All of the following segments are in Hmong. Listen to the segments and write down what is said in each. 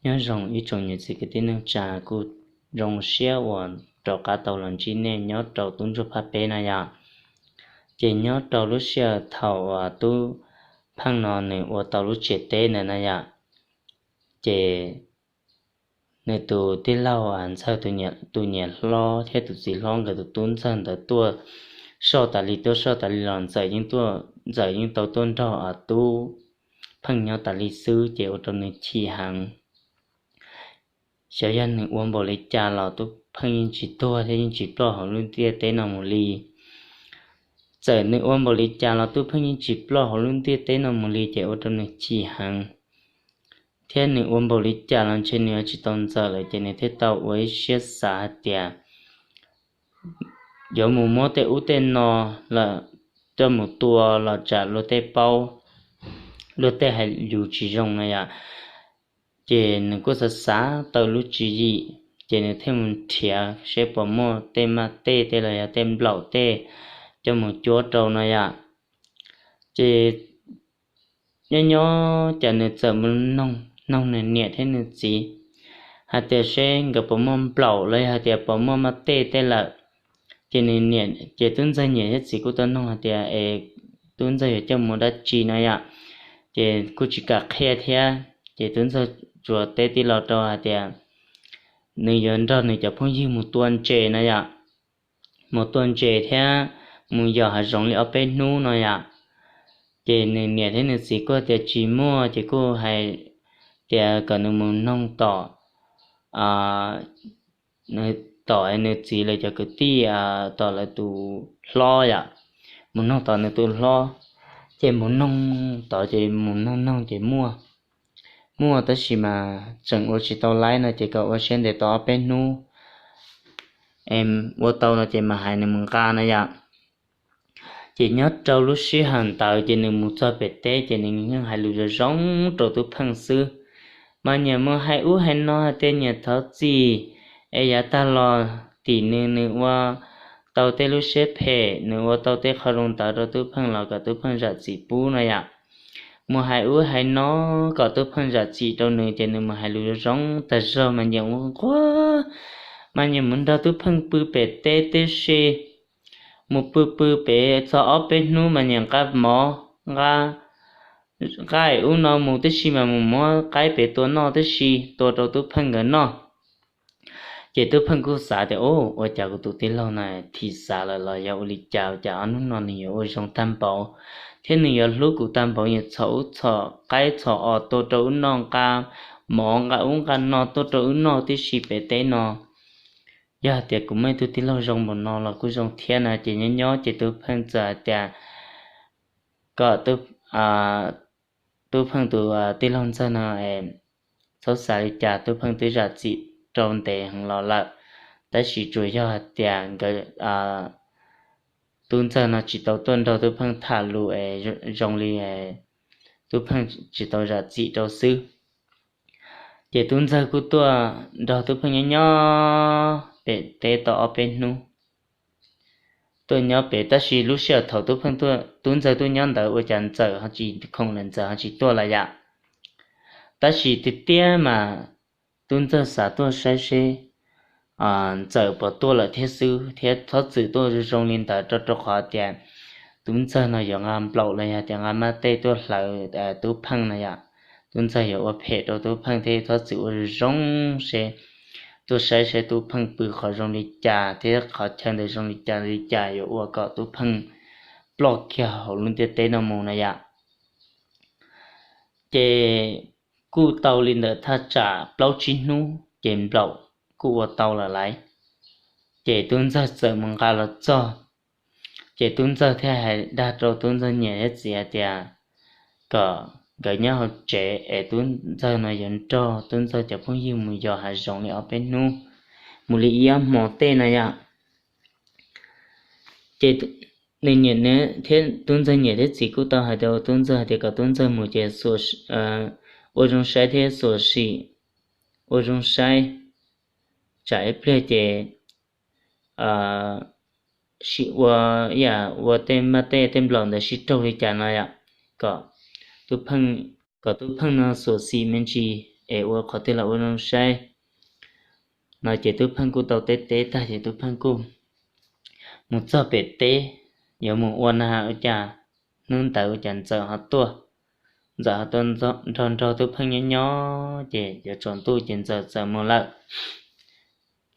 Nyob zoo ib tsoom niam txiv kwv tij neej tsa, kuv zoo siab uas rov qab tau los ntsib nej nyob rau tub ntsuag phab peb no yom. Ces nyob rau lub sij hawm thaum uas tub Pheej no nws ua tau lub tsiaj teb ntawd na yom, ces nws tus tij laug Ntxawg tus niam hlob thiab tus txiv hlob nkawd tus tub Ntxawg ntawd tuaj soj tas li, tuaj soj tas li los Ntxawm yeej tau tuaj nrog tub Pheej nyob tas li xwb, ces ua rau nws chim heev. Xyov yog nws ua npaum li cas los tub Pheej yeej tsis tuag thiab yeej tsis ploj hauv lub ntiaj teb no mus li. Txawm nws ua npaum li cas los tub Pheej yeej tsis ploj hauv lub ntiaj teb no mus li, ces ua rau nws chim heev. Thiab nws ua npaum li cas los ntshe nws yuav tsis tau Ntxawm lawm, ces nws thiaj tau ua ib siab xav hais tias yuav mus muab tej ub tej no los coj mus tua los tsam luag tej paub, luag tej hais yus tsis zoo na yom. Ces nws kuj xav xav tau lub tswv yim, ces nws thiaj mus nrhiav seb puas muaj tej maj tej tej los yog tej nplaum tej coj mus cuab rau no yom. Ces nyob nyob cas nws txawm mus noog nws niam thiab nws txiv hais tias seb nkawd puas muaj nplaum los yog hais tias puas muaj maj tej tej lawm. Ces nws niam, ces tub Ntxawg niam thiab txiv kuj tau noog hais tias es tub Ntxawg yuav coj mus dab tsi no yom, ces kuj tsis kam qhia thiab. Ces tub Ntxawg tsuas teb tij laug rau hais tias nws yuav nrog nws cov phooj ywg mus tua ntses no yom, mus tua ntses thiab mus yos hav zoov li ob peb hnub no yom. Ces nws niam thiab nws txiv kuj tias tsis muaj, ces kuj hais tias kom nws mus noog tom, nws tom nws txiv lawv cov kwv tij, tom lawv tus hlob yom, mus noog tom nws tus hlob. Ces mus noog tod ces mus noog noog ces muaj, muaj tab sis mas tseem ua tsis tau laib no ces kom ua siab ntev tau ob peb hnub, ua tau no ces mam hais nws mus nqa no yom. Ces nyob rau lub sij hawm ntawd ces nws mus txog pem teb ces nws yeej hais lus zoo zoo rau tub Pheej xwb. Mas nyias mus hais ub hais no hais tias nyias thov txim, es yav tag los tim nws, nws ua tau tej lub siab phem, nws ua tau tej qhov zoo ntawd rau tub Pheej los kom tub Pheej zam txim pub no yom. Mus hais ub hais no kom tub Pheej zam txim rau nws ces nws mus hais lus zoo tag zog mas nyias ua nquag, mas nyias mus nrog tub Pheej pw pem teb tib si. Mus pw pw pem txog ob peb hnub mas nyias nqa mov, nqa nqaij ub no mus tib si mas mus muab qaib pem tua noj tib si, tua rau tub Pheej nkawd noj. Ces tub Pheej kuj xav tias, Ua cas kuv tus tij laug no thim xav lawm los yog ua li cas, ua cas ob hnub no nws yuav ua zoo tag npaum thiab nws yuav hlub kuv tag npaum, yuav txhom ub txhom qaib txhom os tua rau wb noj, nqa mov nqa ub nqa no tuaj rau wb noj tib si pem teb no. Yog hais tias kuv muaj ib tug tij laug zoo npaum no los kuj zoo thiab na. Ces nyob nyob ces tub Pheej txawm hais tias kom tub Pheej tus tij laug Ntxawg no txhob xav li cas, tub Pheej twb zam txim rau ntev heev los lawm, tab sis tsuas yog hais tias nkawd, tub Ntxawg no tsis tau tuaj nrog tub Pheej tham lus es zoo li tub Pheej tsis tau zam txim rau xwb. Ces tub Ntxawg kuj tuaj nrog tub Pheej nyob nyob pem teb tau ob peb hnub. Tuaj nyob pem tab sis lub sij hawm thaum tub Pheej, tub Ntxawg tuaj nyob ntawd ua cas Ntxawm ho tsis khoom lawm, Ntxawm ho tsis tuaj lawm yam. Tab sis tiag tiag mas tub Ntxawg xav tuaj saib seb Ntxawm puas tuaj lawm thiab xwb, thiab txhob txwm tuaj zoo li ntawd rau rau qhov tias tub Ntxawg no yuav nqa nplaum los yog tias nqa maj tej tuaj hlawv tub Pheej no yom. Tub Ntxawg yuav ua phem rau tub Pheej thiab txhob txwm ua zoo seb, tuaj saib seb tub Pheej pw qhov zoo li cas thiab qhov chaw ntawd zoo li cas li cas yuav ua kom tub Pheej ploj kiag hauv lub ntiaj teb no mus no yom. Ces kuj tau li ntawm thaj tsam plaub tsib hnub ces nplaum kuj ua tau lawm lauj. Ces tub Ntxawg txawm mus nqa los txog, ces tub Ntxawg thiaj hais dag rau tub Ntxawg niam thiab txiv hais tias kom nkawd nyob hauv tsev es tub Ntxawg no yuav nrog tub Ntxawg cov phooj ywg mus yos hav zoov li ob peb hnub, mus li ib ob hmo tej no yom. Ces nws niam thiab tub Ntxawg niam thiab txiv kuj tau hais rau tub Ntxawg hais tias kom tub Ntxawg mus ces ua zoo saib thiab xuam sim ua zoo saib, tsam ib pliag ces sim ua, ua tej maj tej tej nplaum ntawd sib raug li cas no yom, kom tub Pheej, kom tub Pheej no xuam xim me ntsis es ua qhov twg los ua zoo saib no. Ces Tub Pheej kuj tau teb teb tag ces Tub Pheej kuj mus txog pem teb, yuav mus ua na has ua cas hnub ntawd ua cas Ntxawm ho tuaj. Ntxawm ho tuaj nrog nrog Tub Pheej nyob nyob ces yuav tsaus ntuj ces Ntxawm txawm mus lawm.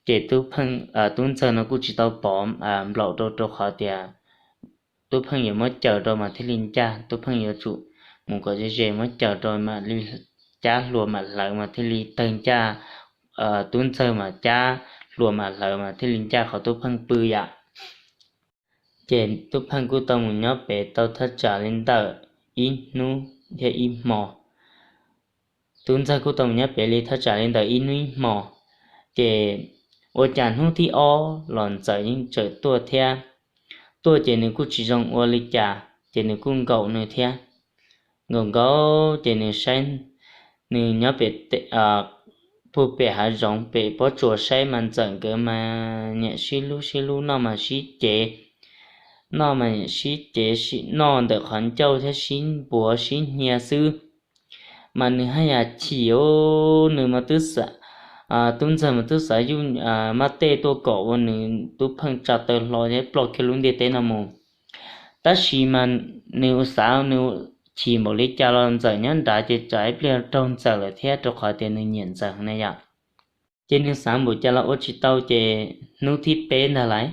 Ces Tub Pheej, Tub Ntxawg no kuj tsis tau pov nplaum rau rau qhov tias Tub Pheej yuav muab caws rau mas thiaj li ncaj, Tub Pheej yuav tsum mus kom ze ze muab caws rau mam li cab hlua mam hlawv mas thiaj li tawg ncaj, Tub Ntxawg mas cab hlua mam hlawv mas thiaj li ncaj qhov Tub Pheej pw yam. Ces Tub Pheej kuj tau mus nyob pem tau thaj tsam li ntawm ib hnub thiab ib hmo. Tub Ntxawg kuj tau mus nyob pem li thaj tsam li ntawm ib hnub ib hmo. Ces ua cas hnub thib ob los Ntxawm yeej tseem tuaj thiab. Tuaj ces nws kuj tsis zoo ua li cas ces nws kuj nkaum nws thiab. Nkaum nkaum ces nws saib, nws nyob pem, puag pem hav zoov pem pob tsuas saib mas Ntxawm nkawd mas niam sib hlub sib hlub noj mas sib cev, noj mas niam sib cev sim noj ntawm qhov ncauj thiab sib npuav sib hnia xwb. Mas nws haj yam chim os, nws mas twb xav, Tub Ntxawg mas twb xav yuj mab tej tuaj kom ua nws Tub Pheej tsa taw hlo thiab ploj kiag lub ntiaj teb no mus. Tab sis mas nws xav nws chim npaum li cas los Ntxawm nyob nrad ces tsam ib pliag raug Ntxawm lawm thiab rau qhov tias nws nyiam Ntxawm na yom. Ces nws xav npaum cas los ua tsis tau ces hnub thib peb ntag lauj.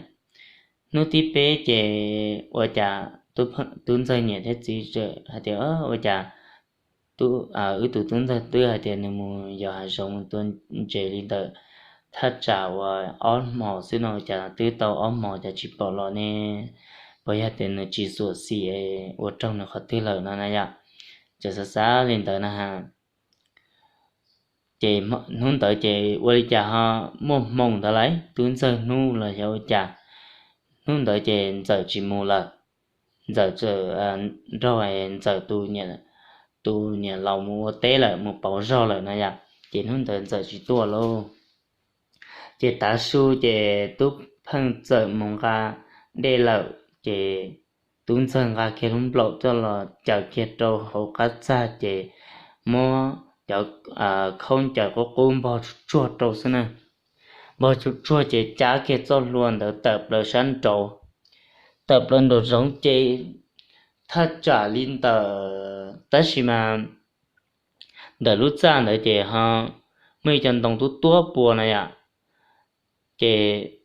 Hnub thib peb ces ua cas Tub Ntxawg niam thiab txiv txawm hais tias, ua cas wb tus Tub Ntxawg twb hais tias nws mus yos hav zoov mus tua ntses li ntawm thaj tsam uas ob hmos xwb no cas twb tau ob hmos cas tsis pom los ne? Puas yog tias nws tsis xuam xim ua raug nws qhov twg lawm no na yom? Txawm xav xav li ntawd na ha. Ces hnub ntawd ces ua li cas ho muaj hmoo ntawd lauj, Tub Ntxawg hnub los xyov ua cas, hnub ntawd ces Ntxawm tsis mus lawm. Ntxawm txawm nrog Ntxawm tus niam laus mus ua teb lawm, mus pauv zog lawm no yom, ces hnub ntawd Ntxawm tsis tuaj lauj. Ces tav su ces Tub Pheej txawm mus nqa dej lawm ces Tub Ntxawg nqa kiag lub nplaum coj los caws kiag rau hauv qab txag ces muab cov khaub ncaws qub qub npog tsuj tsuag rau xwb na. Npog tsuj tsuag ces cab kiag txoj hlua ntawd tawm plaws sab nraud, tawm plaws nraum zoov ces thaj tsam li ntawm, tab sis mas ntawm lub txaj ntawd ces ho muaj ib co ntoo tuab tuab pua na yom. Ces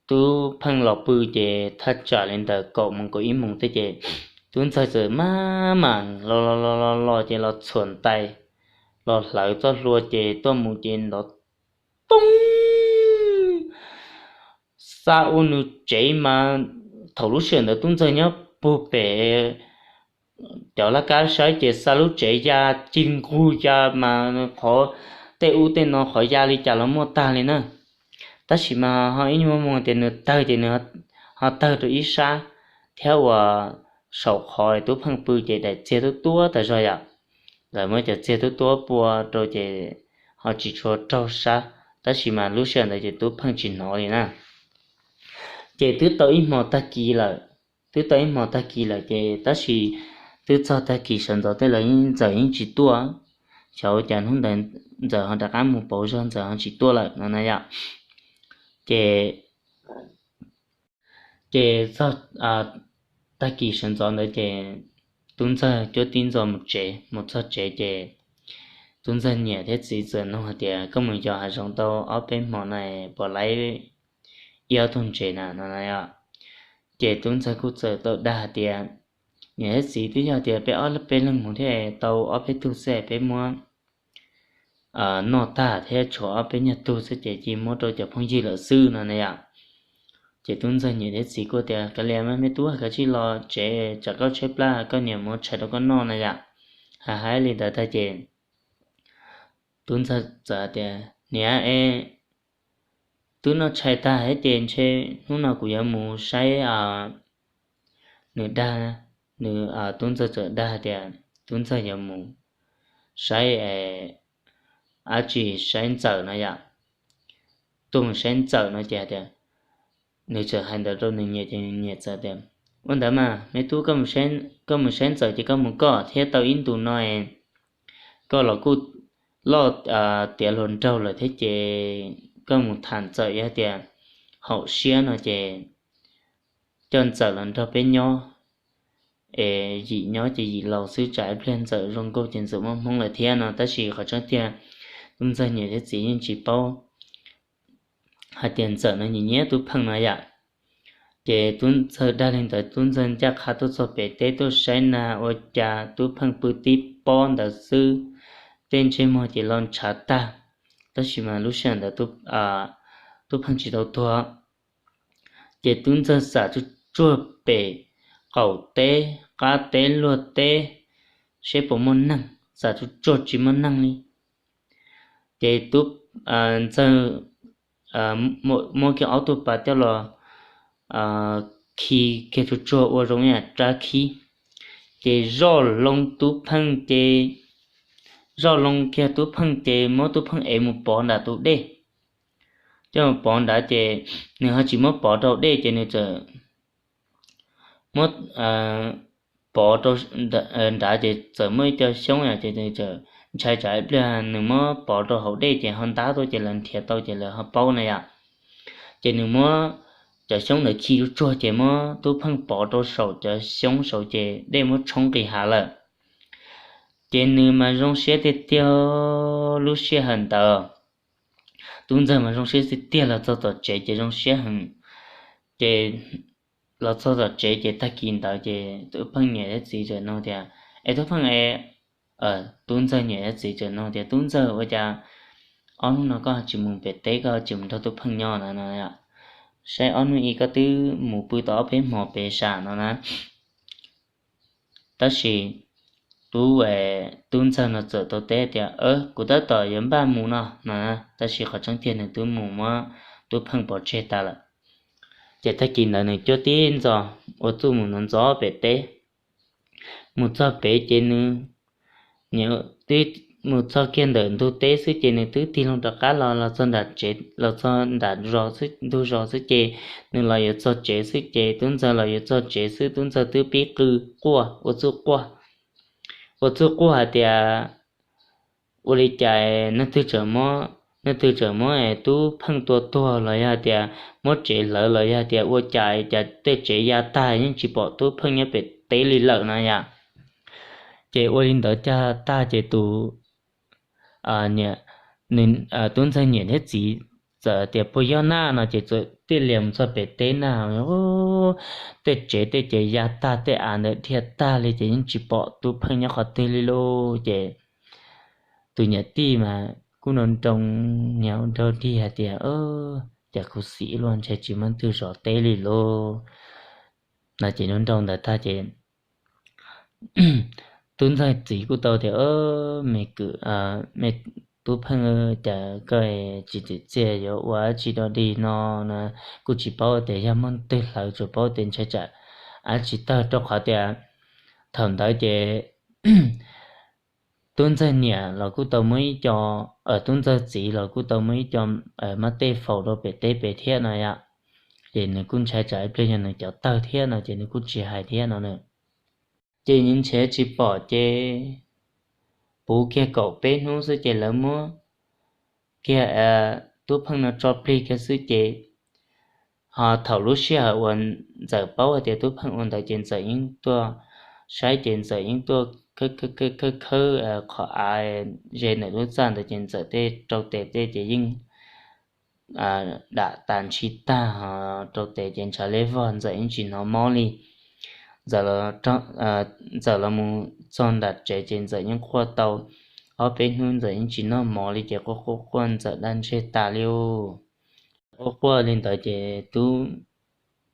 Tub Pheej los pw ces thaj tsam li ntawm kaum moos kaum ib moos tej ces Tub Ntxawg txawm maj mam los los los los ces los txhuam ntais, los hlawv txoj hlua ces tuaj mus ces nrov poob xa ua nws tsev mas thaum lub sij hawm ntawd Tub Ntxawg nyob puag pem cov laj kab saib ces xa lub tsev ya cig nqug ya mas qhov tej ub tej no qhov ya li cas los muaj tag li na. Tab sis mas ho ib nyuag moog tias nws tawg ces nws ho tawg rau ib sab thiab uas saum qhov Tub Pheej pw ces daim txiag tuab tuab tas zog yom. Lawv muab cov txiag tuab tuab pua rau ces ho tsis tshua raug sab, tab sis mas lub sij hawm ntawd ces Tub Pheej tsis hnov li na. Ces twb tau ib hmo tag kis lawm, twb tau ib hmo tag kis lawm ces tab sis twb txog tag kis sawv ntxov tej lawm Ntxawm yeej tsis tuaj. Xyov ua cas hnub ntawd Ntxawm ho rov qab mus pauv zog Ntxawm ho tsis tuaj lawm no na yom. Ces ces txog tag kis sawv ntxov ntawd ces Tub Ntxawg cuab tib ntxo mus tsev, mus txog tsev ces Tub Ntxawg niam thiab txiv txawm nug hais tias, koj mus yos hav zoov tau ob peb hmo na puas laib ib ob tug ntses na no na yom. Ces Tub Ntxawg kuj txawm tau dag hais tias, niam thiab txiv, twb yog tias peb ob peb leeg mus thiaj tau ob peb tug xwb, peb muab noj tag thiab tshuav ob peb nyuag tug xwb ces cia muab rau cov phooj ywg lawm xwb no na yom. Ces Tub Ntxawg niam thiab txiv kuj tias, kav liam mas me tub, kav tsij los tsev tsam koj tshaib plab koj niam mus tshais rau koj noj na yom. Hais hais li ntawd tag ces Tub Ntxawg txawm tias, niam e, twb noj tshais tag thiab ces ntshe hnub no kuv yuav mus saib nws dag, nws, Tub Ntxawg txawm dag tias Tub Ntxawg yuav mus saib dab tsi, saib Ntxawm no yom. Tuaj mus saib Ntxawm no ces tias, nws txawm hais ntawd rau nws niam ces nws niam txawm tias, ua ntawd mas me tub, koj mus saib Ntxawm ces koj mus koj thiab tau ib ntus no koj los kuj loj tiav hluas nraug lawm thiab ces koj mus tham Ntxawm yog tias haum siab no ces coj Ntxawm los nrog peb nyob es yim nyob ces yim laus xwb, tsam ib pliag Ntxawm zoo nkauj ces Ntxawm muaj hmoob lawm thiab no. Tab sis qhov tseeb tiag tub Ntxawg niam thiab txiv yeej tsis paub hais tias Ntxawm no nyiam nyiam tub Pheej no yam. Ces tub Ntxawg dag li ntawd, tub Ntxawg ncaj qha tuaj txog pem teb tuaj saib na ua cas tub Pheej pw tib pob ntawd xwb, tej ntsej muag ces los ntshav tag. Tab sis mas lub sij hawm ntawd tub Pheej tsis tau tuag. Ces tub Ntxawg xam tsuj tsuag pem qaum teb qab teb luag teb seb puas muaj neeg, xam tsuj tsuag tsis muaj neeg li. Ces tub Ntxawg muab kiag ob tug pas coj los khi kiag tsuj tsuag ua zoo ib yam rab khib, ces zoj loo tub Pheej ces, zoj loo kiag tub Pheej ces muab tub Pheej ev mus pov nram tus dej. Coj mus pov nrad ces nws ho tsis muab pov rau dej ces nws txawm muab pov rau nrad ces txawm muaj ib co xyoob ces nws txawm ntshai tsam ib pliag nws muab pov rau hauv dej ces ho ntab tuaj ces lawv nrhiav tau ces lawv ho paub na yom. Ces nws muab cov xyoob ntawd khi tsuj tsuag ces muab tub Pheej pov rau saum cov xyoob saud ces dej muab tshoob nqis hav lawm. Ces nws mas zoo siab tiag tiag, lub sij hawm ntawd tub Ntxawg mas zoo siab tiag tiag, los txog tom tsev ces zoo siab heev. Ces los txog tom tsev ces tag kis ntawd ces tub Pheej niam thiab txiv txawm nug tias, es tub Pheej e, tub Ntxawg niam thiab txiv txawm nug tias, tub Ntxawg, ua cas ob hnub no koj tsis mus pem teb, koj tsis mus nrog tub Pheej nyob na no? Saib ob hnub ib koj twb mus pw tau ob peb hmo pem sam no na. Tab sis tub, tub Ntxawg no txawm tau teb tias, kuv tab tom yuav npaj mus no no. Tab sis qhov tseeb tiag nws twb mus muab tub Pheej pov tseg tas lawm. Ces tag kis ntawd nws cuab tib ntxov ua txuj mus ntxov ntxov pem teb. Mus txog pem ces nws, nws twb mus txog kiag ntawm ntug teb xwb ces nws twb tig loo rov qab los, los txog nram tsev, los txog nram zos, ntug zos xwb ces nws los yuav txog tsev xwb ces tub Ntxawg los yuav txog tsev xwb, tub Ntxawg twb pib qw quaj ua txuj quaj, ua txuj quaj hais tias, ua li cas neeg twg tseem muab, neeg twg tseem muab tub Pheej tua tuag los yog tias muab tsev hlawv los yog tias ua cas cas tej tsev ya tag yeej tsis pom tub Pheej nyob pem teb li lawm no yom. Ces ua li ntawd cag tag ces tus, tub Ntxawg niam thiab txiv txawm tias puas yog na no ces txawm tij lias mus txog pem teb na, tej tsev tej ces ya tag, tej av ntawd dhia tag li ces yeej tsis pom tub Pheej nyob qhov twg li lauj. Ces tus niam tij mas kuj nroo nroo, niag ua nraug dig hais tias, cas khuv xim luaj, ntshe tsis muaj twg zov teb li lauj no. Ces nroo nroo ntawd tag ces tub Ntxawg txiv kuj tau tias, me kwv, me tub Pheej, cas koj tsis tsim txiaj yuav ua dab tsi dog dig no na? Kuj tsis paub tias yog muaj twg hlawv, tsuas paub tias ntshai tsam dab tsi tawg, rau qhov tias thaum ntawd ces tub Ntxawg niam los kuj tau muab ib co, tub Ntxawg txiv los kuj tau muab ib co mab tej faus rau pem teb pem thiab no yom. Ces nws kuj ntshai tsam ib pliag yog nws cov tawg thiab no ces nws kuj tsis hais thiab no na. Ces nws nrhiav tsis pom ces puv kiag kaum peb hnub xwb ces lawv muab kiag tub Pheej no tso plig kiag xwb ces ho thaum lub sij hawm uas Ntxawm paub hais tias tub Pheej ua ntawd ces Ntxawm yeej tuaj saib ces Ntxawm yeej tuaj khawb khawb qhov av ze ntawm lub txaj ntawd ces Ntxawm tej rau tes tej ces yeej dam tas ntshis tag, ho rau tes ces ntshav liab vog, Ntxawm yeej tsis hnov mob li. Ntxawm los mus txog nram tsev ces Ntxawm yeej quaj tau ob peb hnub Ntxawm yeej tsis noj mov li ces quaj quaj quaj Ntxawm daj ntseg tas li. Quaj quaj li ntawd ces tub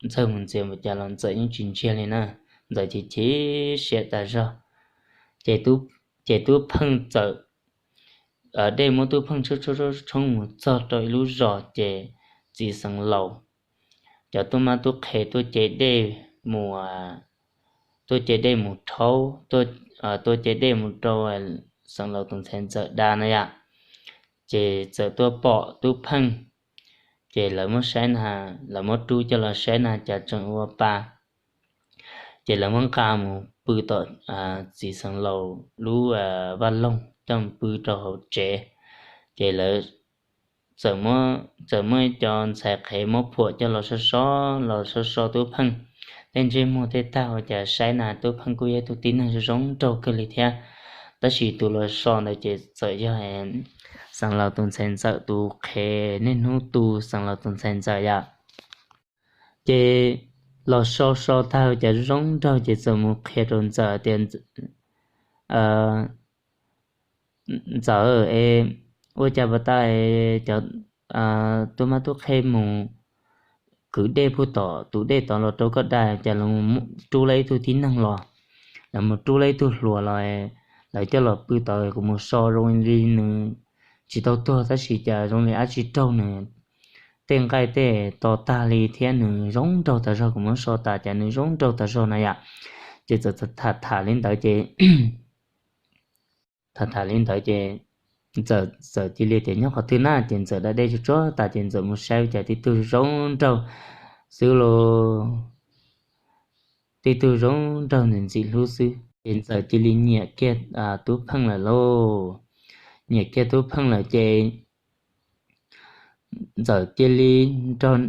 Ntxawg mus ntxias npaum cas los Ntxawm yeej tsis ntsiag li na. Ntxawm chim chim siab tas zog. Ces tub Pheej txawm dej muab tub Pheej tshoob tshoob mus txog rau ib lub zos ces txiv xeev laus cov tub mab tub qhe tuaj ce dej mus, tuaj ce dej mus rhaub, tuaj ce dej mus rau xeev laus tus ntxhais Ntxawm da na yom. Ces txawm tuaj pom tub Pheej, ces lawv muab saib na, lawv muab rub coj los saib na cas tseem ua pa. Ces lawv muab nqa mus pw tom txiv xeev laus lub vaj loog. coj mus pw rau hauv tsev. Ces lawv txawm muab cov ntxhais qhev muab phuam coj los so so, los so so Tub Pheej tej ntsej muag tej tag, ua cas saib na Tub Pheej kuj yog ib tug tib neeg zoo zoo nraug kawg li thiab. Tab sis tus los so ntawd ces txawm yog Xeev Laus tus ntxhais ntxawm tus qhev, niaj hnub tu Xeev Laus tus ntxhais ntxawm yom. Ces los so so tag ua cas zoo zoo nraug ces txawm mus qhia rau ntxawm tias, Ntxawm, es ua cas pas tas cov tub mab tub qhe mus kwv dej puag tom tus dej tod los rau koj da, cas los rub lawv ib tug tib neeg los, los mus rub lawv ib tug hluas los, lawv coj los pw tod, kuv mus so zoo li nws tsis tau tuag tab sis cas zoo li dab tsi raug nws tej nqaij tej to tag li thiab nws zoo nraug tas zog, kuv muab so tas cas nws zoo nraug tas zog na yom. Ces txawm tham tham li ntawd ces tham tham li ntawd ces Ntxawm, Ntxawm cia li tias nyob qhov twg na, ces Ntxawm da dej tsuag tsuag tas ces Ntxawm mus saib ua cas tib tug zoo nraug xwb los, tib tug zoo nraug ntxim ntxim hlub xwb ces Ntxawm cia li nyiam kiag Tub Pheej lawm lauj. Nyiam kiag Tub Pheej lawm ces Ntxawm cia li nrog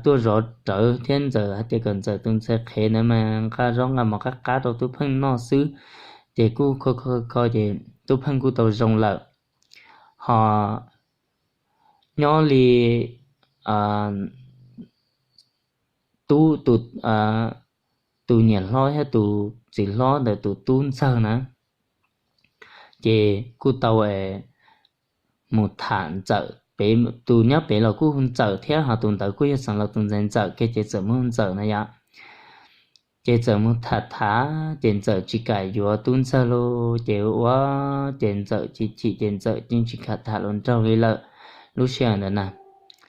tuaj zov rawv thiab Ntxawm hais tias kom Ntxawm tus ntxhais qhev ntawd mas nqa zaub nqa mov qab qab rau Tub Pheej noj xwb. Ces kuj kho kho kho ces Tub Pheej kuj tau zoo lawm. Ho nyob li tub, tus niam hlob thiab tus txiv hlob ntawd tus tub ntxawg na, ces kuj tau mus tham Ntxawm pem, tus nyob pem los kuj hu Ntxawm thiab, ho tus ntawd kuj yog Xeev Laus tus ntxhais ntxawm kiag ces txawm mus hu Ntxawm na yom. Ces txawm mus tham tham ces Ntxawm tsis kam yuav tub ntxawg lauj, ces ua ces Ntxawm chim chim ces Ntxawm yeej tsis kam tham hluas nraug li lawm. Lub sij hawm ntawd na,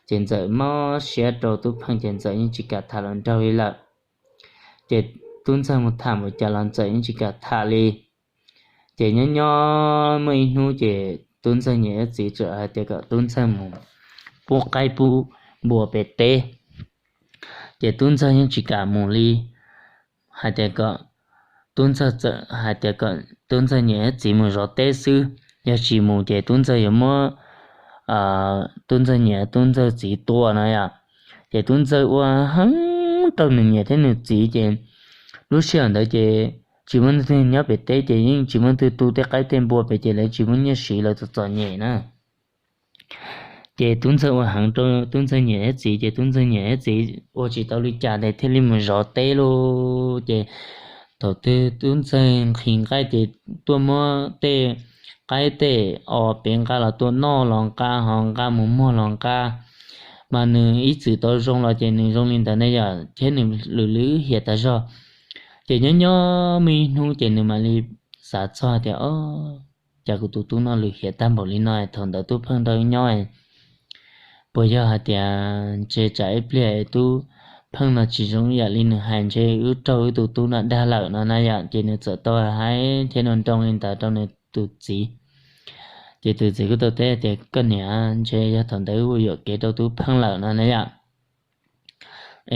ces Ntxawm mob siab rau Tub Pheej ces Ntxawm yeej tsis kam tham hluas nraug li lawm. Ces tub ntxawg mus tham mus cas los Ntxawm yeej tsis kam tham li. Ces nyob nyob muaj ib hnub ces tub ntxawg niam thiab txiv txawm hais tias kom tub ntxawg mus pub qaib pub npua pem teb. Ces tub ntxawg yeej tsis kam mus li, hais tias kom, tub ntxawg txawm hais tias kom tub ntxawg niam thiab txiv mus zov teb xwb, yog tsis mus ces tub ntxawg yuav muab tub ntxawg niam tub ntxawg txiv tua no yom. Ces tub ntxawg ua heev rau nws niam thiab nws txiv ces lub sij hawm ntawd ces tsis muaj leej twg nyob pem teb ces yeej tsis muaj leej twg tu tej qaib tej npua pem ces lawv tsis muaj nyiaj siv, lawv txom txom nyem na. Ces tub ntxawg ua heev rau tub ntxawg niam thiab txiv ces tub ntxawg niam thiab txiv ua tsis tau li cas ces thiaj li mus zov teb lauj. Ces thaum twg tub ntxawg nqhis nqaij ces tuaj muab tej qaib tej os pem nqa los tua noj los nqa, ho nqa mus muag los nqa. Mas nws ib txwm tau zoo los ces nws zoo li ntawd ne yom, thiab nws lwm lwm hiam tas zog. Ces nyob nyob muaj ib hnub ces nws mam li xav txog tias, o, cas kuv tus tub no lwm hiam tag npaum li no, thaum ntawd Tub Pheej nrog wb nyob, puas yog hais tias ntshe tsam ib pliag Tub Pheej no tsis zoo ib yam li nws hais, ntshe wb raug wb tus tub no dag lawm no na yom. Ces nws txawm tau hais thiab nroo nroo li ntawd rau nws tus txiv. Ces tus txiv kuj tau teb tias, koj niam, ntshe yog thaum ntawd wb ua yuam kev rau Tub Pheej lawm no na yom.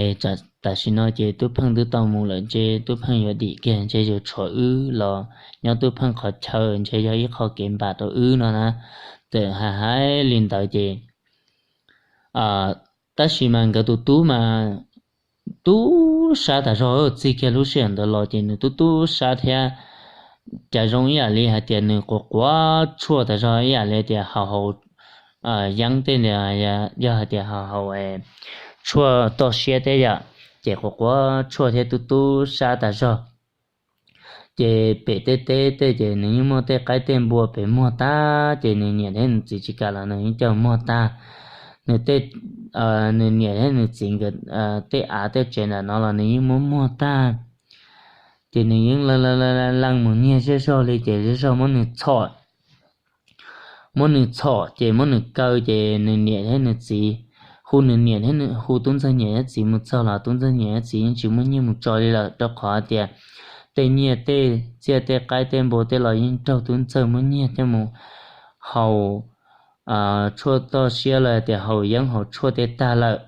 Es tam sim no ces Tub Pheej twb tau mus lawm, ntshe Tub Pheej yuav dim kiag, ntshe yuav tshuav wb los nyob Tub Pheej qhov chaw, ntshe yog ib qho kev npam rau wb no na. Txawm hais hais li ntawd ces tab sis mas nkawd tus tub mas tub sab tas zog, txij kiag lub sij hawm ntawd los ces nws tub tub sab thiab. Cas zoo ib yam li hais tias nws quav quav tshuaj tas zog, ib yam li tias haus haus yeeb tej, yog hais tias haus haus tshuaj toj siab tej yom, ces quav quav tshuaj thiab tub tub sab tas zog. Ces pem tej teb tej ces nws yeej muaj tej qaib tej npua pem muag tag, ces nws niam thiab nws txiv tsis kam los nws yeej coj muag tag. Nws tej, nws niam thiab nws txiv nkawd tej av tej tsev ntawm no los nws yeej muab muag tag. Ces nws yeej lees lees mus nyiag zej zog li ces zej zog muab nws txhom, muab nws txhom ces muab nws kaw ces nws niam thiab nws txiv, hu nws niam thiab hu tub ntxawg niam thiab txiv mus txog los tub ntxawg niam thiab txiv yeej tsis muaj nyiaj mus tso li lawm, rau qhov tias tej nyiaj tej txiaj tej qaib tej npua tej los yeej raug tub ntxawg muab nyiag coj mus haus tshuaj toj siab los tias haus yeeb haus tshuaj tej tag lawm.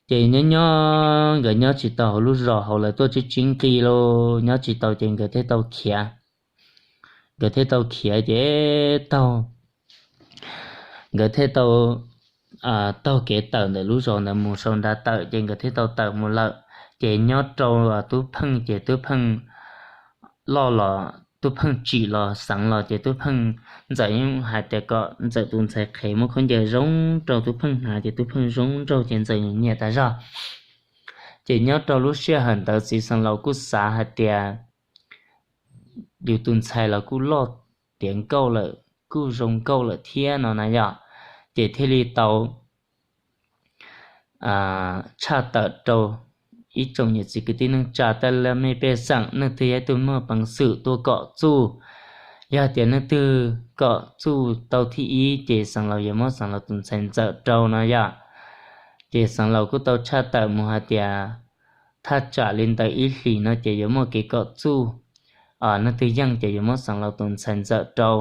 Ces nyob nyob nkawd nyob tsis tau hauv lub zos hauv, lawv tuaj tsib tsib nqi los nyob tsis tau ces nkawd thiaj tau khiav. nkawd thiaj tau khiav ces taug, nkawd thiaj tau taug kev tawm ntawm lub zos ntawd mus sau nra tawm ces nkawd thiaj tau tawm mus lawm. Ces nyob rau Tub Pheej ces Tub Pheej loj los Tub Pheej tsim los xeev los ces Tub Pheej, Ntxawm yeej hais tias kom Ntxawm tus ntxhais qhev muab khaub ncaws zoo rau Tub Pheej hnav ces Tub Pheej zoo nraug ces Ntxawm nyiam tas zog. Ces nyob rau lub sij hawm ntawd txiv xeev laus kuj xav hais tias yus tus ntxhais los kuj loj tiav nkauj lawm kuj zoo nkauj lawm thiab no na yom, ces thiaj li tau tshaj tawm rau ib tsoom niam txiv kwv tij neej tsa tej laj mej pej xeem, leej twg yog ib tug muaj peev xwm tuaj kom txuj. Yog tias leej twg kom txuj tau thib ib ces xeev laus yuav muab xeev laus tus ntxhais Ntxawm rau no yom. Ces xeev laus kuj tau tshaj tawm mus hais tias thaj tsam li ntawm ib hlis no ces yuav muaj kev kom txuj, leej twg yeej ces yuav muab xeev laus tus ntxhais Ntxawm rau.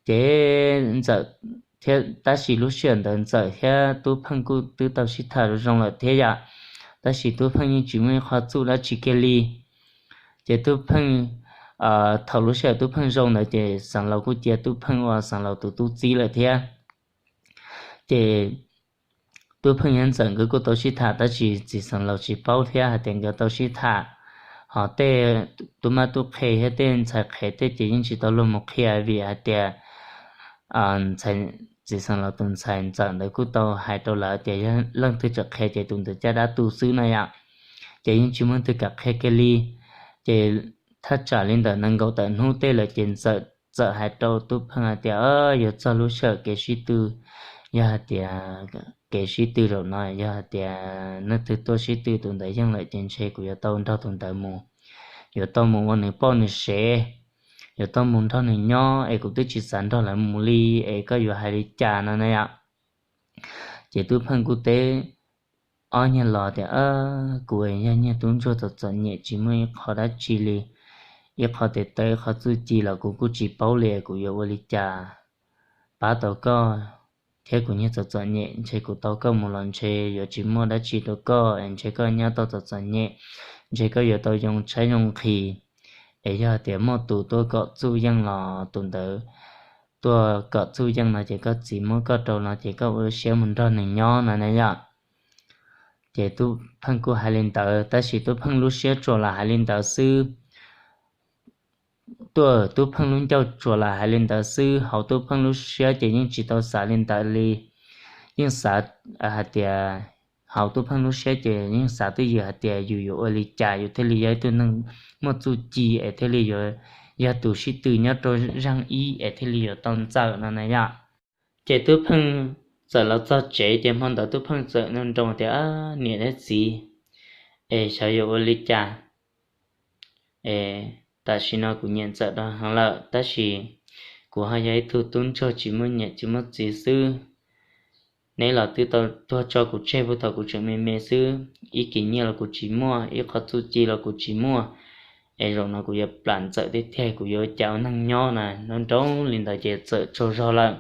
Ces Ntxawm thiab, tab sis lub sij hawm ntawd Ntxawm thiab Tub Pheej kuj twb tau sib tham zoo lawm thiab yom, tab sis Tub Pheej yeej tsis muaj ib qho txuj dab tsi kiag li. Ces Tub Pheej, thaum lub sij hawm Tub Pheej zoo ntawd ces xeev laus kuj cia Tub Pheej ua xeev laus tus tub txib lawm thiab. Ces Tub Pheej thiab Ntxawm nkawd kuj tau sib tham tab sis txiv xeev laus tsis paub thiab hais tias nkawd tau sib tham. Ho tej tub mab tub qhe thiab tej ntxhais qhev tej ces yeej tsis tau luag mus qhia vim hais tias txiv xeev laus tus ntxhais Ntxawm ntawd kuj tau hais rau lawv tias yog leej twg tseem qhia ces tus ntawd caj dab tu xwb no yom. Ces yeej tsis muaj leej twg kam qhia kiag li. Ces thaj tsam li ntawm nees nkaum tawm hnub tej lawm ces Ntxawm txawm hais rau Tub Pheej hais tias yuav txog lub sij hawm kev sib tw, yog hais tias kev sib tw zaum no yog hais tias leej twg tuaj sib tw tus ntawd yeej lawm ces ntshe kuv yuav tau nrog tus ntawd mus, yuav tau mus ua nws poj nws sev, yuav tau mus nrog nws nyob es kuv twb tsis xav nrog lawv mus li, es koj yuav hais li cas no na yom. Ces Tub Pheej kuj teb ob niag los tias kuv yog niag tub ntsuag txom txom nyem tsis muaj ib qho dab tsi li, ib qho tes taw ib qho txuj ci los kuv kuj tsis paub li, kuv yuav ua li cas pab tau koj thiab kuv niag txom txom nyem, ntshe kuv tau koj mus los ntshe yuav tsis muaj dab tsi rau koj es ntshe koj nyob tau txom txom nyem, ntshe koj yuav tau yoo tshaib yoo nqhis. Es yog tias muaj tus tuaj kom txuj yeej los tus ntawd tuaj kom txuj yeej no ces koj txiv muab koj rau no ces koj ua siab mus nrog nws nyob no na yom. Ces Tub Pheej kuj hais li ntawd tab sis Tub Pheej lub siab tsuas lam hais li ntawd xwb. Tuaj Tub Pheej lub ncauj tsuas lam hais li ntawd xwb, hauv Tub Pheej lub siab ces yeej tsis tau xav li ntawd li. Yeej xav hais tias, hauv Tub Pheej lub siab ces yeej xav twj ywm hais tias yus yuav ua li cas yus thiaj li yog ib tug neeg muaj txuj ci es thiaj li yuav yog tus sib tw nyob rau zaaj ib es thiaj li yuav tau Ntxawm no na yom. Ces Tub Pheej txawm los txog tsev ces hmo ntawd Tub Pheej txawm nug nroo tias, niam thiab txiv, es xyov yuav ua li cas? Es tam sim no kuv nyiam Ntxawm rau heev lawm tab sis kuv ho yog ib tug tub ntsuag tsis muaj niam tsis muaj txiv xwb. Neb los twb tau tuag tso kuv tseg puag thaum kuv tseem me me xwb, ib kis nyiaj los kuv tsis muaj, ib qho txuj ci los kuv tsis muaj. Es zaum no kuv yuav plam Ntxawm tiag tiag, kuv yuav ua cas ua neeg nyob na? Nroo nroo li ntawd ces txawm tsaug zog lawm.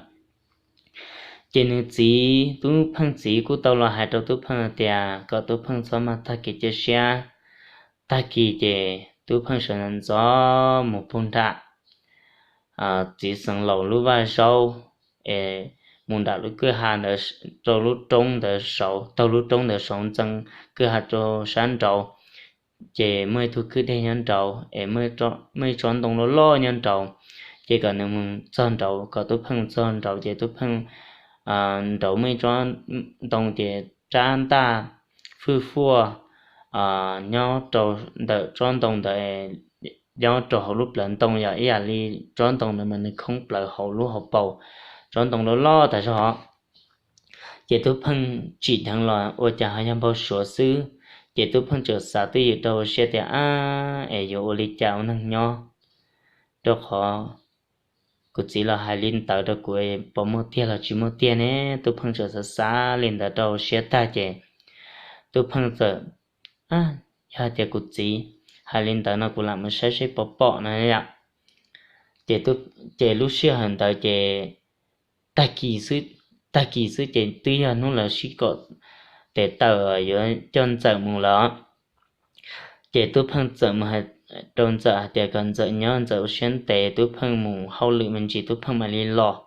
Ces nws txiv, Tub Pheej txiv kuj tau los hais rau Tub Pheej tias kom Tub Pheej txhob maj tag kev cia siab. Tag kis ces Tub Pheej sawv ntxov mus pug nram txiv xeev laus lub vaj zaub, es mus nram lub kwj ha ntawd, rau lub roob ntawd saud, taug lub roob ntawd saud ntxeev kwj ha rau sab nraud. Ces muaj ib tug kwj deg nyob nraud es muaj ib tsob ntoo loj loj nyob nraud. Ces kom nws mus txog nraud, kom Tub Pheej txog nraud ces Tub Pheej, nraud muaj ib tsob ntoo ces rab ntaj fwj fuaj nyob rau ntawm tsob ntoo ntawd, nyob rau hauv lub plawv ntoo, yog ib yam li tsob ntoo ntawd mas nws khoob plawv hauv lub hauv paus tsob ntoo loj loj tas zog. Ces Tub Pheej tsim dheev los ua cas ho yog npau suav xwb. Ces Tub Pheej txawm xav twj ywm rau hauv siab tias, ab, es yuav ua li cas ua neeg nyob, rau qhov kuv txiv los hais li ntawd rau kuv, puas muaj tiag los tsis muaj tiag ne? Tub Pheej txawm xav xav li ntawd rau hauv siab tag ces Tub Pheej txawm, ab, yog hais tias kuv txiv hais li ntawd no kuv lam mus saib seb puas pom no yom. Ces lub sij hawm ntawd ces tag kis xwb, tag kis xwb ces twb yog hnub lawv sib kom tes taw yuav coj Ntxawm mus lawm. Ces Tub Pheej txawm mus hais rau Ntxawm hais tias kom Ntxawm nyob Ntxawm ua siab ntev, Tub Pheej mus hauj lwm me ntsis Tub Pheej mam li los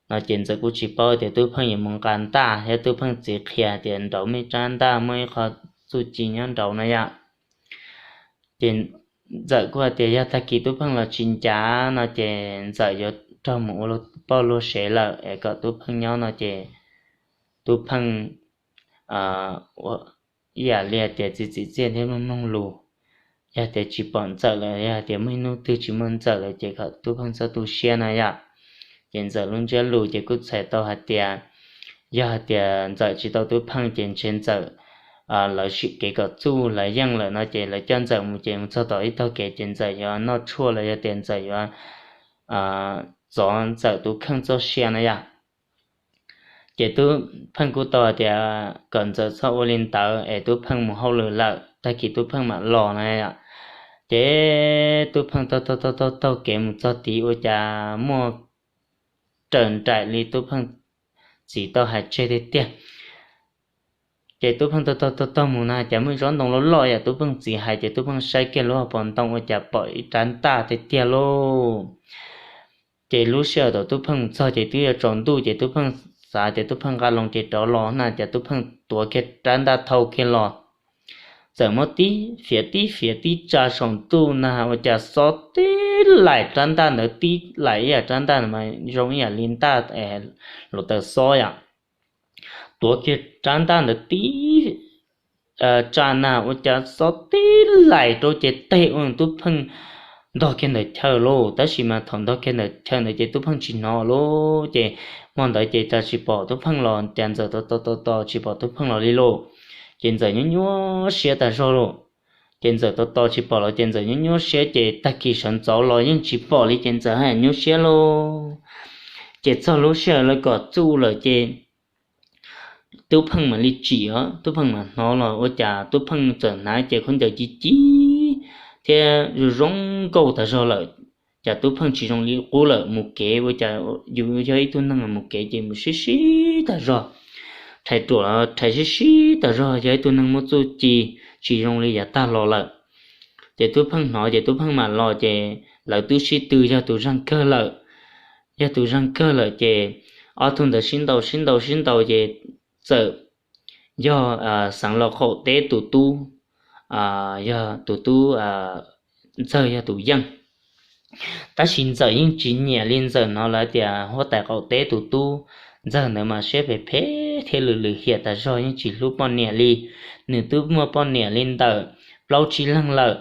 no ces Ntxawm kuj tsis paub tias Tub Pheej yuav mus nqa ntaj thiab Tub Pheej txiv qhia tias nraud muaj ib rab ntaj muaj ib qho txuj ci nyob nraud no yom. Ces Ntxawm kuj hais tias yog tag kis Tub Pheej los tsis ncav no ces Ntxawm yuav raug mus ua poj luag sev lawm es kom Tub Pheej nyob no ces Tub Pheej ib yam li tias txiv txim txiaj thiab mloog mloog lus. Yog tias tsis pom Ntxawm lawm, yog tias muaj ib hnub twg tsis muaj Ntxawm lawm ces kom Tub Pheej txhob tu siab no yom. Ces Ntxawm lub ntsiab lus ces kuj txhais tau hais tias yog hais tias Ntxawm tsis tau Tub Pheej ces ntshe Ntxawm lawv sim kev kom txuj lawv yeej lawm no ces lawv coj Ntxawm mus ces mus txog tom ib tog kev ces Ntxawm yuav noj tshuaj los yog tias Ntxawm yuav txov Ntxawm tus kheej txoj sia no yom. Ces Tub Pheej kuj tau hais tias kom Ntxawm txhob ua li ntawd es Tub Pheej mus hauj lwm lawm, tag kis Tub Pheej mam los no yom. Ces Tub Pheej taug taug taug taug kev mus txog tid ua cas muaj raws nraim li Tub Pheej txiv tau hais tseg tiag tiag. Ces Tub Pheej taug taug taug taug mus na cas muaj ib tsob ntoo loj loj yam Tub Pheej txiv hais ces Tub Pheej saib kiag lub hauv paus ntoo ua cas pom ib rab ntaj tiag tiag lauj. Ces lub sij hawm thaum Tub Pheej mus txog ces twb yuav tsaus ntuj ces Tub Pheej xav tias Tub Pheej nqa loo ces rov los na cas Tub Pheej tuav kiag rab ntaj thau kiag los. Txawm muab tib fiav tib fiav tib tsa saum ntuj na ua cas xob tib laim rab ntaj ntawd tib laim ib yam rab ntaj mas zoo ib yam li ntaj luav taws xob yom. Tuav kiag rab ntaj ntawd tib tsa na ua cas xob tib laim rau ces teg ua Tub Pheej ntog kiag ntawm chaw lauj. Tab sis mas thaum ntog kiag ntawm chaw ntawd ces Tub Pheej tsis hnov lauj. Ces hmo ntawd ces cas tsis pom Tub Pheej los, cas Ntxawm tos tos tos tos tsis pom Tub Pheej los li lauj. Ces Ntxawm nyuaj nyuaj siab tas zog lauj. Ces Ntxawm tos tos tsis pom los ces Ntxawm nyuaj nyuaj siab ces tag kis sawv ntxov los yeej tsis pom li ces Ntxawm haj yam nyuaj siab lauj. Ces txog lub sij hawm lawv kom txuj lawm ces Tub Pheej mam li tsim os, Tub Pheej mam hnov los ua cas Tub Pheej txawm hnav cev khaub ncaws ci ci thiab zoo zoo nkauj tas zog lawm. Cas Tub Pheej tsis zoo li qub lawm, mus kev ua cas yus yog ib tug neeg mus kev ces mus sib sib tas zog, rhais ruam los rhais sib sib tas zog, yog ib tug neeg muaj txuj ci tsis zoo li yav tag los lawm. Ces Tub Pheej hnov ces Tub Pheej mam los ces lawv twb sib tw yog tus zaj kawg lawm. Yog tus zaj kawg lawm ces ob tug ntawd sib ntaus sib ntaus sib ntaus ces txawm yog Xeev Laus qaum teb tus tub, yog tus tub Ntxawg yog tus yeej. Tab sis Ntxawm yeej tsis nyiam li, Ntxawm hnov lawv tias huab tais qaum teb tus tub Ntxawg ntawd mas siab phem phem thiab lwm lwm hiam tas zog, yeej tsis hlub poj niam li. Nws twb muaj poj niam li ntawm plaub tsib leeg lawm,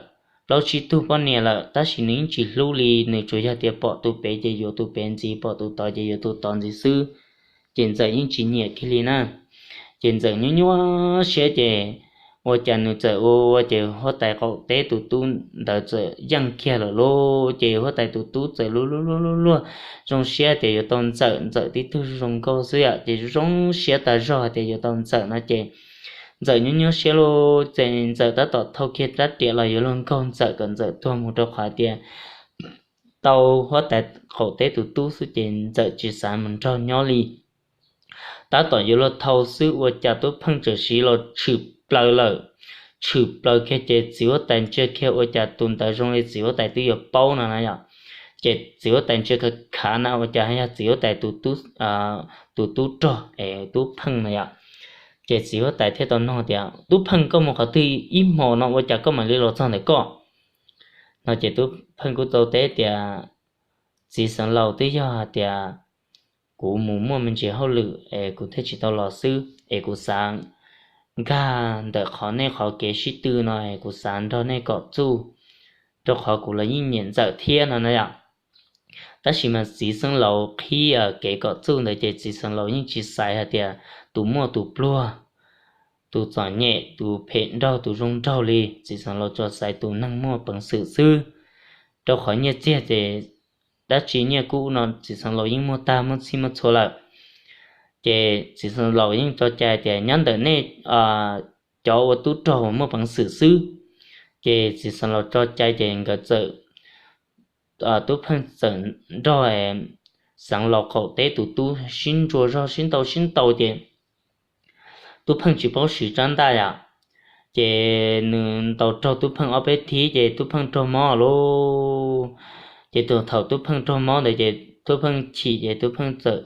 plaub tsib tug poj niam lawm, tab sis nws yeej tsis hlub li, nws tsuas yog tias pom tus pem ces yuav tus pem ntxiv, pom tus tod ces yuav tus tod ntxiv xwb. Ces Ntxawm yeej tsis nyiam kiag li na. Ces Ntxawm nyuaj nyuaj siab ces ua cas nws txawm ua ua ces huab tais qaum teb tus tub ntawd txawm yeej kiag lawm lauj. Ces huab tais tus tub txawm luag luag luag luag zoo siab tias yuav tau Ntxawm, Ntxawm tib tug zoo nkauj xwb yom, ces zoo siab tas zog tias yuav tau Ntxawm no ces Ntxawm nyuaj nyuaj siab lauj. Ces Ntxawm tab tom thau kiag rab riam los yuav luag nkaug Ntxawm kom Ntxawm tuag mus rau qhov tias tau huab tais qaum teb tus tub xwb ces Ntxawm tsis xav mus nrog nyob li. Tab tom yuav luag thau xwb ua cas Tub Pheej txawm siv los tshwm plaws lawm. Tshwm plaws kiag ces txiv huab tais ntsia kiag ua cas tus ntawd zoo li txiv huab tais twb yuav paub no na yom. Ces txiv huab tais ntsia khav khav na ua cas yog txiv huab tais tus tub rog es Tub Pheej na yom. Ces txiv huab tais thiaj tau nug tias, Tub Pheej, koj mus qhov twg ib hmo no ua cas koj mam li los txog ntawm koj? No ces Tub Pheej kuj tau teb tias, Txiv Xeev Laus, twb yog hais tias kuv mus muaj me ntsis hauj lwm es kuv thiaj tsis tau los xwb, es kuv xav nkag ntawm qhov nej qhov kev sib tw no es kuv xav nrog nej kom txuj, rau qhov kuv los yeej nyiam Ntxawm thiab no na yom. Tab sis mas Txiv Xeev Laus qhib kev kom txuj ntawd ces Txiv Xeev Laus yeej tsis xaiv hais tias tus muaj tus pluag, tus txom nyem, tus phem nraug, tus zoo nraug li. Txiv Xeev Laus tsuas xaiv tus neeg muaj peev xwm xwb, rau qhov nyiaj txiag ces dab tsi nyiaj kub no Txiv Xeev Laus yeej muaj tag muaj txhij muaj txhua lawm. Ces Txiv Xeev Laus yeej tso cai tias nyob ntawm nej cov ua tub rog uas muaj peev xwm xwb. Ces Txiv Xeev Laus tso cai ces nkawd txawm, Tub Pheej txawm nrog Xeev Laus qaum teb tus tub sib ntsuas zog sib ntaus sib ntaus ces Tub Pheej tsis paub siv rab ntaj yom. Ces nws ntaus raug Tub Pheej ob peb thib ces Tub Pheej raug mob lauj. Ces thaum Tub Pheej raug mob ntawd ces Tub Pheej chim ces Tub Pheej txawm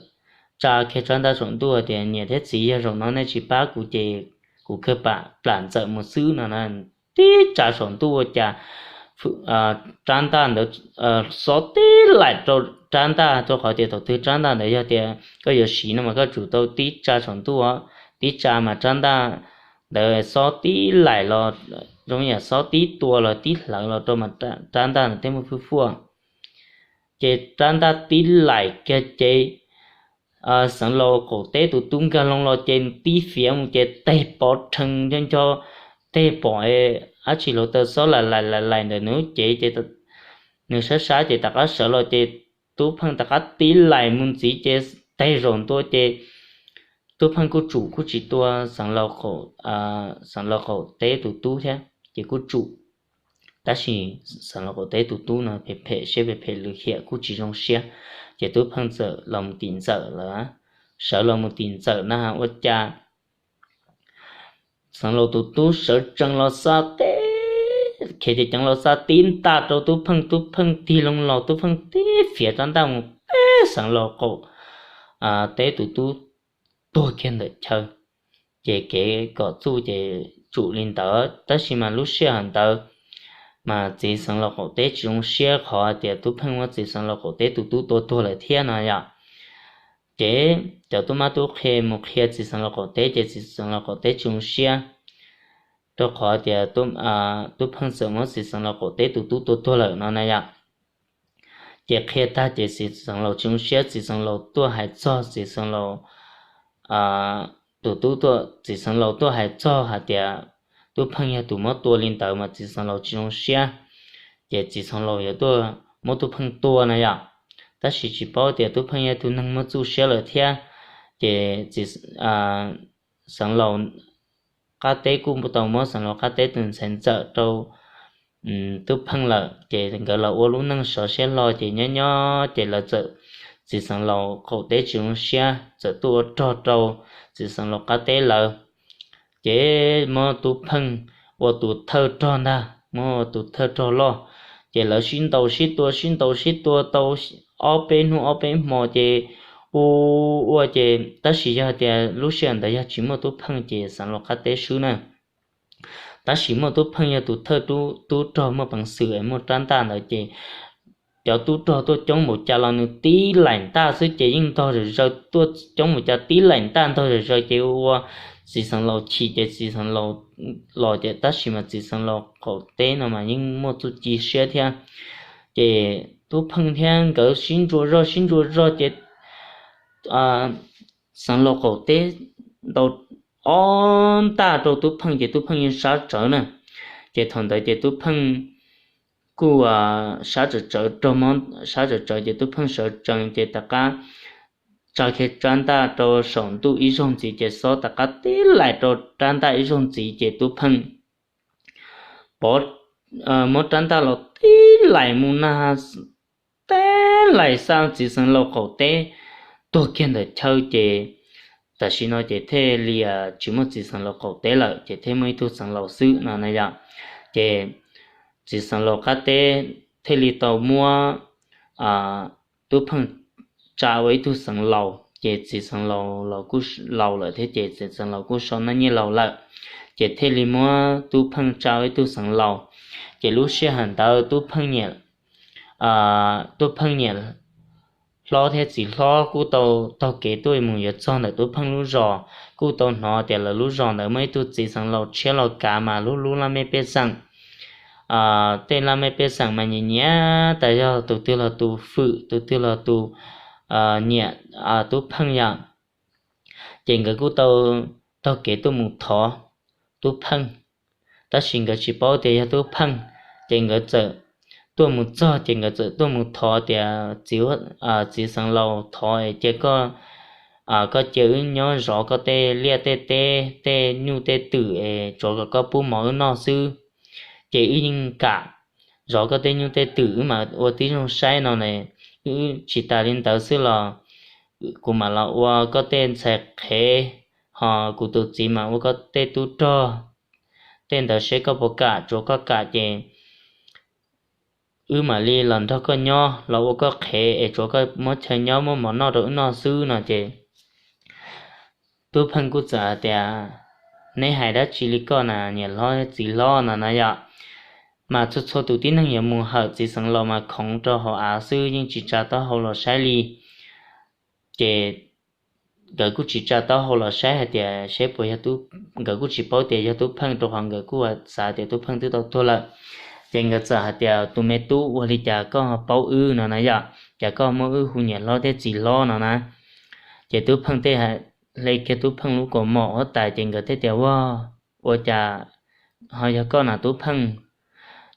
tsa kiag rab ntaj saum ntuj tias, Niam thiab txiv, yog zaum no nej tsis pab kuv ces kuv kawg pam plam ntxawm mus xwb no na. Tib tsa saum ntuj ua cas rab ntaj ntawd xob tib laim rau rab ntaj, rau qhov tias thaum twg rab ntaj ntawd yog tias koj yuav siv no mas koj tsum tau tib tsa saum ntuj, tib tsa mas rab ntaj ntawd xob tib laim los, zoo yam xob tib tua los tib hlawv los rau mas rab ntaj ntawd thiaj muaj fwj fuaj. Ces rab ntaj tib laim kiag ces Xeev Laus qaum teb tus tub nkag loo los ces tib fiav mus ces teg pov rhees nco nco, teg pom dab tsi hluav taws xob laim laim laim laim ntawm nws lub cev ces nws sab sab ces tom qab sawv los ces Tub Pheej tom qab tib laim mus ntxiv ces teg zaum ntua ces Tub Pheej kuj tsum kuj tsis tua Xeev Laus, Xeev Laus qaum teb tus tub thiab ces kuj tsum. Tab sis Xeev Laus qaum teb tus tub no phem phem siab phem phem lwm hiam kuj tsis zoo siab, ces Tub Pheej txawm los mus tim ntxawm lawm, sawv los mus tim ntxawm na ua cas Xeev Laus tus tub sawv tsees los xa teb, khiav ceev ceev los xa tib ntaj rau Tub Pheej, Tub Pheej tig loo los Tub Pheej tib fiav rab ntaj mus peb Xeev Laus qaum teb tus tub tuag kiag ntawm chaw. Ces kev kom txuj ces tsum li ntawd tab sis mas lub sij hawm ntawd mas txiv Xeev Laus qaum teb tsis zoo siab qhov tias Tub Pheej muab txiv Xeev Laus qaum teb tus tub tua tuag lawm thiab no yom. Ces cov tub mab tub qhe mus qhia txiv Xeev Laus qaum teb ces txiv Xeev Laus qaum teb tsis zoo siab, rau qhov tias Tub Pheej txawm muab txiv Xeev Laus qaum teb tus tub tua tuag lawm no na yom. Ces qhia tag ces txiv Xeev Laus tsis zoo siab, txiv Xeev Laus tuaj hais txog txiv Xeev Laus tus tub, txiv Xeev Laus tuaj hais txog hais tias Tub Pheej yog tus muab tua li ntawd mas txiv Xeev Laus tsis zoo siab, ces txiv Xeev Laus yuav tuaj muab Tub Pheej tua na yom. Tab sis tsis paub tias Tub Pheej yog tus neeg muaj txuj siab lawm thiab, ces txiv Xeev Laus qab teb kuj tau muab Xeev Laus qab teb tus ntxhais ntxawm rau Tub Pheej lawm, ces nkawd los ua lub neej sov siab hlo, ces nyob nyob ces lawv txawm, txiv Xeev Laus qaum teb tsis zoo siab txawm tuaj ua rog rau txiv Xeev Laus qab teb lawv, ces muab Tub Pheej ua tus thawj rog ntag, muab ua tus thawj rog loj, ces lawv sib ntaus sib tua sib ntaus sib tua tau ob peb hnub ob peb hmo ces u ua ces tab sis yog tias lub sij hawm ntawd yog tsis muaj Tub Pheej ces Xeev Laus qab teb swb na. Tab sis muaj Tub Pheej yog tus thawj tub rog muaj peev xwm es muaj rab ntaj ntawd ces cov tub rog tuaj coob npaum cas los nws tib laim ntaj xwb ces yeej ntog zom zaws, tuaj coob npaum cas tib laim ntaj ntog zom zaws ces ua txiv Xeev Laus chim ces txiv Xeev Laus los ces tab sis mas txiv Xeev Laus qaum teb no mas yeej muaj txuj ci siab thiab. Ces Tub Pheej thiab nkawd sib ntsuas zog sib ntsuas zog ces Xeev Laus qaum teb ntaus ob ntaj rau Tub Pheej ces Tub Pheej yeej sab tsawv na. Ces thaum ntawd ces Tub Pheej kuj sab tsawv tsawv, raug mob sab tsawv tsawv ces Tub Pheej sawv tsees ces tom qab tsa kiag rab ntaj rau saum ntuj ib zaug ntxiv ces xob tom qab tib laim rau rab ntaj ib zaug ntxiv ces Tub Pheej pov, muab rab ntaj los tib laim mus nag, tib laim xa txiv Xeev Laus qaum teb tuag kiag ntawm chaw ces tam sim no ces thiaj li tsis muaj txiv Xeev Laus qaum teb lawm ces thiaj muaj ib tug Xeev Laus xwb no na yom. Ces txiv Xeev Laus qab teb thiaj li tau muab Tub Pheej tsa ua ib tug Xeev Laus ces txiv Xeev Laus los kuj laus lawm thiab ces txiv Xeev Laus kuj so noj nyiaj laus lawm, ces thiaj li muab Tub Pheej tsa ua ib tug Xeev Laus. Ces lub sij hawm ntawd Tub Pheej niam, Tub Pheej niam hlob thiab txiv hlob kuj tau taug kev tuaj mus yuav txog ntawm Tub Pheej lub zos, kuj tau hnov tias lawv lub zos ntawd muaj ib tug txiv Xeev Laus tshiab los kav mas lub lub laj mej pej xeem, tej laj mej pej xeem mas nyiam nyiam tas yog tus twg los tus fwm, tus twg los tus nyiam Tub Pheej yom. Ces nkawd kuj tau taug kev tuaj mus thov Tub Pheej, tab sis nkawd tsis paub tias yog Tub Pheej. Ces nkawd txawm tuaj mus txog ces nkawd txawm tuaj mus thov tias, txiv Xeev Laus, thov es cia koj, koj cia wb nyob zov koj tej liaj tej teb, tej nyuj tej twm es tsuav kom koj pub mov wb noj xwb. Ces wb yeej kam zov koj tej nyuj tej twm, wb mam ua tib zoo saib no ne. Wb tsis tas li ntawd xwb los kuv mam los ua koj tej ntxhais qhev, ho kuv tus txiv mam ua koj tej tub rog, tej ntawd seb koj puas kam, tsuav koj kam ces wb mam li los nrog koj nyob los ua koj qhev es tsuav koj muab chaw nyob muab mov noj rau wb noj xwb no ces Tub Pheej kuj txawm hais tias, neb hais dab tsi li koj na niam hlob txiv hlob no na yom. Mas txhua txhua tus tib neeg yuav mus hawm txiv xeev laus mas khoov rau hauv av xwb yeej tsis tsa taub hau los saib li. Ces nkawd kuj tsis tsa taub hau los saib hais tias seb puas yog, nkawd kuj tsis paub tias yog Tub Pheej rau qhov nkawd kuj xav tias Tub Pheej twb tau tuag lawm. Ces nkawd txawm hais tias tus me tub, ua li cas koj paub wb no na yom, cas koj muab wb hu niam hlob thiab txiv hlob no na. Ces Tub Pheej thiaj hle kiag Tub Pheej lub kaus mom huab tais ces nkawd thiaj tias, ua, ua cas ho yog koj na Tub Pheej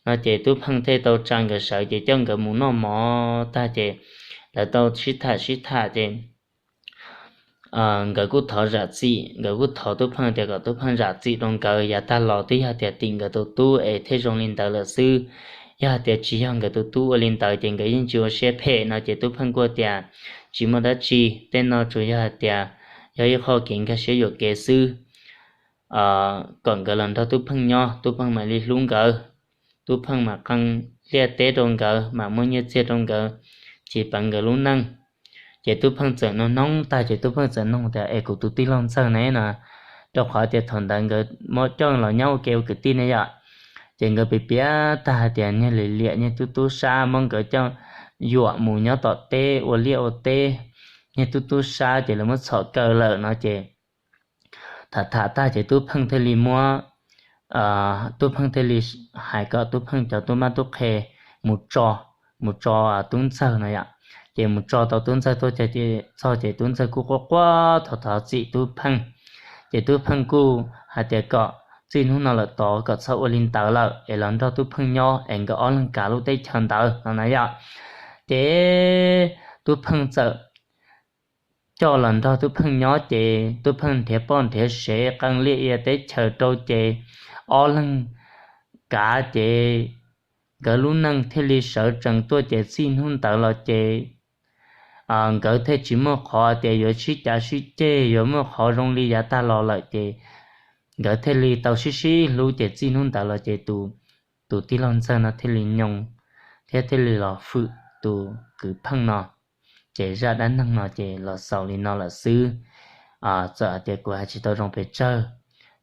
no ces Tub Pheej thiaj tau tsa nkawd sawv ces coj nkawd mus noj mov tag ces lawv tau sib tham sib tham ces nkawd kuj thov zam txim, nkawd kuj thov Tub Pheej tias kom Tub Pheej zam txim rau nkawd, yav tag los twb yog tias tim nkawd tus tub es thiaj zoo li ntawd lawm xwb. Yog hais tias tsis yog nkawd tus tub ua li ntawd ces nkawd yeej tsis ua siab phem no ces Tub Pheej kuj tias, tsis muaj dab tsi, tej no tsuas yog hais tias yog ib qho kev nkag siab yuam kev xwb, kom nkawd los nrog Tub Pheej nyob Tub Pheej mam li hlub nkawd, Tub Pheej mam qee liaj teb rau nkawd, mam muab nyiaj txiag rau nkawd, ces peev nkawd lub neej. Ces Tub Pheej txawm nug nug tag ces Tub Pheej txawm nug tias, es kuv tus tij laug Ntxawg ne no, rau qhov tias thaum ntawd nkawd muab coj los nyob ua ke ua kwv tij ne yom, ces nkawd piav piav tag hais tias niag li liam niag tub tub sab muab nkawd coj yuam mus nyob tom teb ua liaj ua teb, niag tub tub sab ces lawv muab txhom kaw lawm no ces tham tham tag ces Tub Pheej thiaj li muab, Tub Pheej thiaj li hais kom Tub Pheej cov tub mab tub qhe mus tso, mus tso Tub Ntxawg no yom. Ces mus tso tau Tub Ntxawg tuaj txog ces Tub Ntxawg kuj quaj quaj thov thov txim Tub Pheej. Ces Tub Pheej kuj hais tias kom txij hnub no lawm tod kom txhob ua li ntawd lawm es los nrog Tub Pheej nyob es nkawd ob leeg kav lub teb chaws ntawd no na yom. Ces Tub Pheej txawm coj los nrog Tub Pheej nyob ces Tub Pheej nrhiav poj nrhiav sev qee liaj ia teb chaws rau ces ob leeg kav ces nkawd lub neej thiaj li sawv tsees tuaj ces txij hnub ntawd los ces nkawd thiaj tsis muaj qhov tias yuav sib cav sib ceg yuav muaj qhov zoo li yav tag los lawm ces nkawd thiaj li tau sib sib hlub ces txij hnub ntawd los ces tus tij laug Ntxawg no thiaj li nyob thiab thiaj li los hwm tus kwv Pheej no. Ces zaj dab neeg no ces los xaus li no lawm xwb. Txawm hais tias kuv hais tsis tau zoo pes tsawg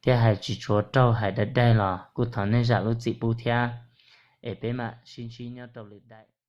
thiab hais tsis tshua raug hais dab daig los kuj thov nej zam lub txim pub thiab. Es peb mam sib ntsib nyob rau lwm daim.